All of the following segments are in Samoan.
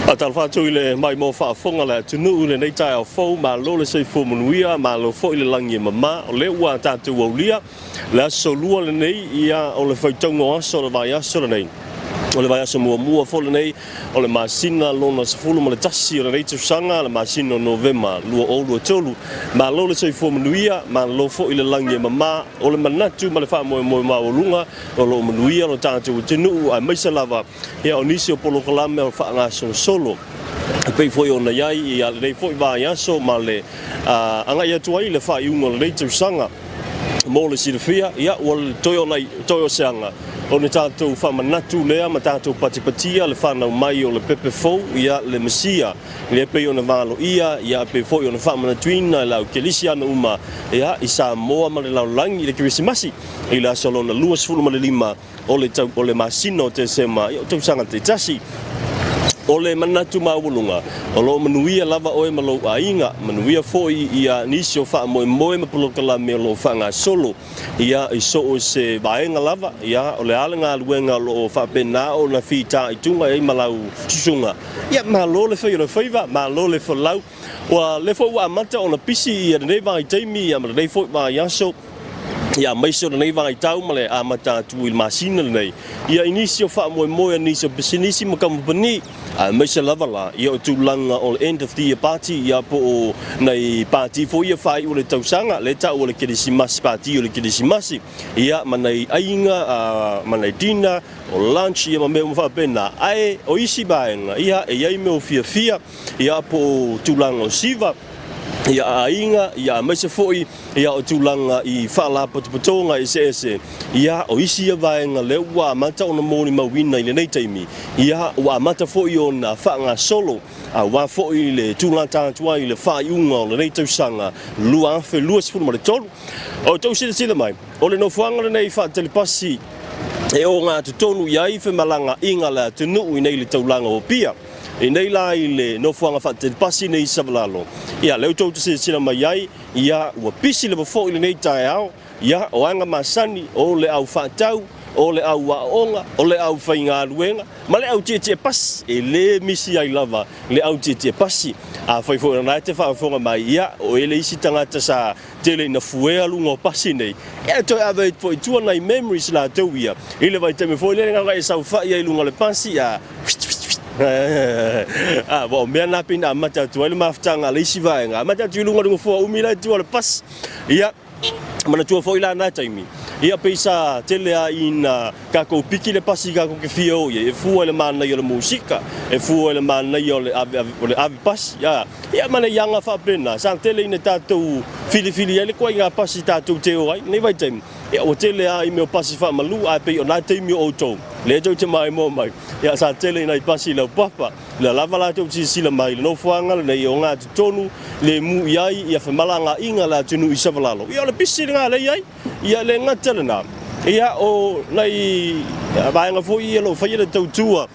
Faatalofa atu i le maimoa faafofoga a le atunuu i lenei taeao fou, malo le soifua manuia, malo foi le lagi e mama. O lea ua tatou aulia le aso lua lenei, ia o le faitauga o aso o le vaiaso lenei. O le vaiaso muamua foi lenei o le masina lona 11 o lenei tausaga, le masina o Novema 2023. Malo le soifua manuia, malo foi le lagi e mama. O le manatu ma le faamoemoe maualuga o lo o manuia lo tatou atunuu aemaise lava Ia, o nisi o polokalame o faagasolosolo e pei foi ona i ai i lenei foi vaiaso ma le agai atu ai i le faaiuga o lenei tausaga. Mo le silafia, ia, ua toe o nai toe o se aga ona tatou faamanatu lea ma tatou patipatia le fanau mai o le pepe fou, ia, le Mesia, lea pei ona valoia, ia, pei foi ona faamanatuina e le au Kelisiano uma, ia, i Samoa ma le lalolagi i le Kerisimasi i le aso lona 25 o le tau, o le masina o Tesema i o tausaga taitasi. O le manatu maualuga, o lo o manuia lava oe ma lou aiga, manuia foi ia nisi o faamoemoe ma polokalame o lo o faagasolo ia i so o se vaega lava, ia o le a le galuega o lo o faapena ona fitaituga i ai ma lau susuga. Ia malo le fai o le faiva, malo le folau. Ua lea foi ua amata ona pisi ia lenei vaitaimi ia ma lenei foi vaiaso ia aemaise o lenei vaitau ma le amata atu i le masina lenei ia i nisi o faamoemoe a nisi o pisinisi ma kamupani aemaise lava la ia o tulaga o le end of the year party ia po o nai pati foi ia faaiu o le tausaga lea e tau o le kerisimasi pati o le kerisimasi ia ma nai aiga ma nai dinner o lunch ia ma mea uma faapena ae o isi vaega ia e i ai mea o fiafia ia po o tulaga o siva ia aiga ia aemaise foi ia o tulaga i faalapotopotoga eseese ia o isi ia vaega lea ua amata ona molimauina i lenei taimi ia ua amata foi ona faagasolo aua foi le tulata atu ai i le faaiuga o lenei tausaga 2023. O outou silasila mai, o le nofoaga lenei faatelepasi e ogatotonu i ai femalagaaiga a le atunuu i nei le taulaga o Apia. I nei la i le nofoaga faatelepasi nei i Savalalo, ia lea tou te silasila mai ai, ia ua pisi lava foi lenei taeao, ia o aga masani o le au faatau, o le au aooga, o le au faigaluega, ma le au tietie pasi, e le misi ai lava le au tietie pasi. Afai foi o lena e te faafofoga mai, ia o e le isi tagata sa tele ina fuea luga o pasi nei, e toe ave ai foi i tua nai memories latou ia, i le vaitaimi foi lea na e saofai ai i luga o le pasi, a a o mea na pei na amata atu ai le mafutaga a le isi vaega, amata atu i luga o le nofoa umi la i tua o le pasi. Ia, manatua foi la na taimi, ia pei sa tele lava ina tatou piki le pasi tatou te fia o i ai, e fua i le manaia o le musika, e fua i le manaia o le ave, o le ave pasi, a. Ia ma nei aga faapena, sa tele ina tatou filifili ai le ituaiga pasi tatou te o ai. Nei vaitaimi, ia ua tele lava i mea o pasi faamalu, ae pei o na taimi o outou, lea tou te maimoa mai, ia sa tele ina pasi i laupapa. O lea lava latou te silasila mai i le nofoaga lenei e ogatotonu lemu i ai ia femalagaaiga a le atunuu i Savalalo. Ia o le pisi lena lea e i ai. Ia e le gata lena, ia o nai vaega foi ia o lo o faia le tautua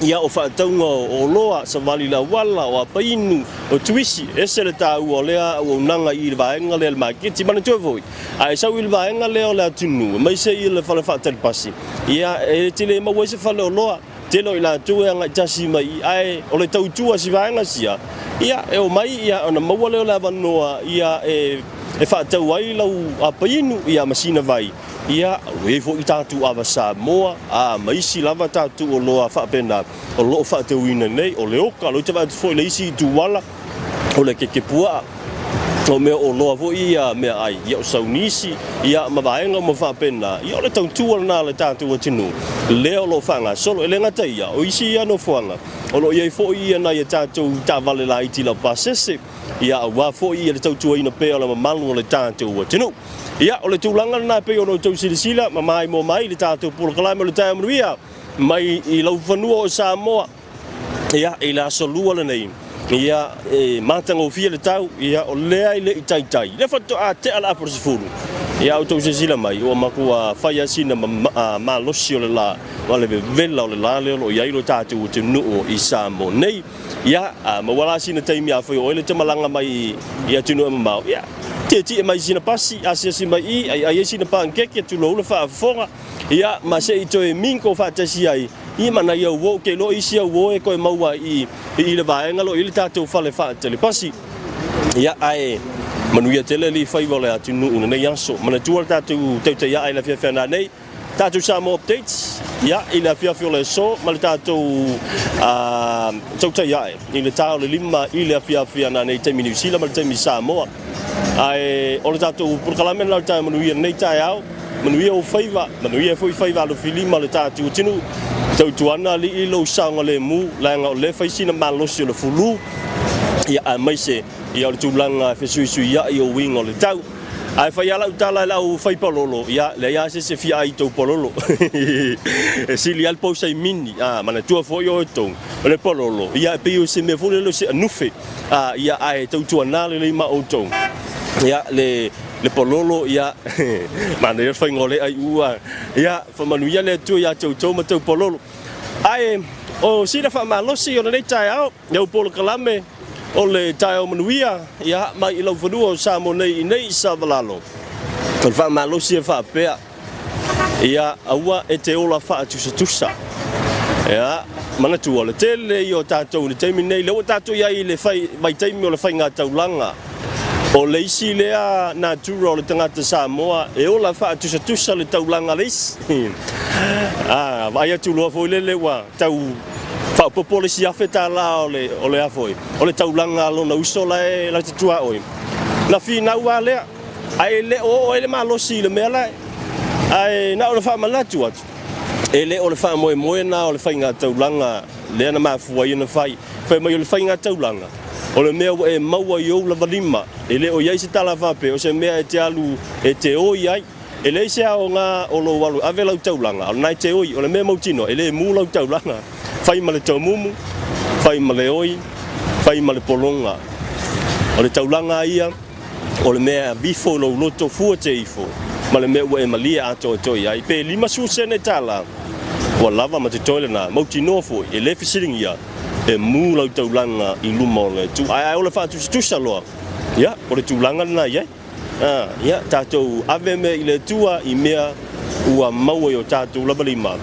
Ia, o faatauga o oloa, savali i le auala, o apainu, o tuisi, ese le taua o lea auaunaga i le vaega lea i le maketi. Manatua foi, a e sau i le vaega lea o le atunuu, aemaise i le fale faatali pasi, ia, e te le maua ai se fale oloa. Tele o i latou e agai tasi mai i i, ae o le tautua a si vaega sia, ia, e omai, ia, ona maua lea o le avanoa, ia, e faatau ai lau apainu, ia, ma sina vai. Ia, ua i ai foi tatou ava Samoa, a, ma isi lava tatou oloa faapena o lo o faatauina nei, o le oka, o lea ou te vaai atu foi i le isi ituala, o le kekepuaa, o mea oloa foi ia meaai, ia o saunisi, ia ma vaega uma faapena, ia o le tautua lena a le tatou atunuu, lea o lo o faagasolo. E le gata i ia, o isi ia nofoaga, o lo o i ai foi ia nai a tatou taavale laiti laupasese, ia aua foi ia le tautuaina pea o le mamalu o le tatou atunuu. Ia, o le tulaga lena e pei ona outou silasila ma maimoa mai i le tatou polokalame o le Taeao Manuia mai i laufanua o Samoa. Ia, i le aso lua lenei, ia, e matagofie le tau, ia, o lea e le i taitai. Lea faatoa tea le apo le 10. Ia, outou silasila mai, ua matua fai lava sina malosi o le la, ma le vevela o le la lea o lo o i ai lo tatou atunuu i Samoa nei. Ia, a maua la sina taimi afai o oe le te malaga mai i atunuu e mamao, ia, tietie mai sina pasi, asiasi mai i, ai ai sina pancake, tulou le faafofoga, ia, ma se i toe mingle faatasi ai, Ia ma nai auo, ou te iloa o isi auo e toe maua i i le vaega o lo o i ai le tatou fale faatele pasi. Ia, ae manuia tele alii faiva o le atunuu i lenei aso. Manatua le tatou tautaia'a i le afiafi a nanei, tatou Samoa Updates, ia, i le afiafi o le aso ma le tatou tautai ae i le ta o le 5 i le afiafi a nanei i taimi Niu Sila ma le taimi Samoa. Ae o le tatou polokalame lena o le taeao manuia i lenei taeao. Manuia ou faiva, manuia foi faiva alofilima o le tatou atunuu. Tautuana alii lou saogalemu, leaga o lea e fai sina malosi o le fulu, ia aemaise ia o le tulaga e fesuisuiai o uiga o le tau. Ae fai lava lau tala i le au fai palolo, ia leai lava se isi e fia ai i tou palolo. E sili lava le pousa i mini, a manatua foi oe tou, o le palolo, ia e pei o se mea foi lele o se anufe. A, ia, ae tautuana lelei ma outou. Ia, le, le pololo, ia, manaia le faiga o le aiu, a, ia, faamanuia le Atua ia te outou ma tou pololo. Ae, o sina faamalosi o lenei taeao, lau polokalame, o le taeao manuia, ia, mai i laufanua o Samoa nei i nei i Savalalo. O le faamalosi e faapea, Ia, aua e te ola faatusatusa. Ia, manatua, o le tele ia o tatou i le taimi lenei, lea ua tatou i ai i le fai, vaitaimi o le faigataulaga, o le isi lea natura o le tagata Samoa, e ola faatusatusa le taulaga a le isi. A, vaai atu loa foi lele ua tau faaopoopo le isi $1,000 o le, o le a foi, o le taulaga a lona uso la e, la e te tuaoi. Na finau lava lea. Ae e le o oo ai le malosi i le mea la, ae na ona faamanatu atu, e le o le faamoemoe na o le faigataulaga lea na mafua ai ona fai. Fai mai o le faigataulaga, o le mea ua e maua i ou lava lima, e le o i ai se tala faapea o se mea e te alu e te oi ai. E leai se aoga o lou alu e ave lau taulaga, a o lena e te oi. O le mea mautinoa, e le mu lau taulaga. Fai ma le tomumu, fai ma le oi, fai ma le pologa. O le taulaga lava ia. O le mea e avifo i lou loto fua te ifo, ma le mea ua e malie atoatoa i ai, pe 50 sene tala, ua lava ma totoe lena. Mautinoa foi, e le fesiligia, e mu lau taulaga i luma o le Atua. Ae a ola faatusatusa loa, ia, o le tulaga lena e i ai. A, ia, tatou ave mea i le Atua i mea ua maua i o tatou lava lima,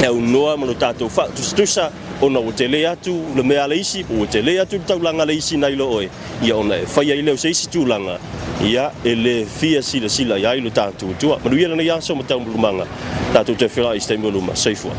e aunoa ma lo tatou faatusatusa, ona ua tele atu le mea a le isi, po ua tele atu le taulaga a le isi nai lo oe, ia ona e fai ai lea o se isi tulaga, ia, e le fia silasila i ai lo tatou Atua. Manuia lenei aso ma taumulumaga, tatou toe feiloai i se taimi o luma. Soifua.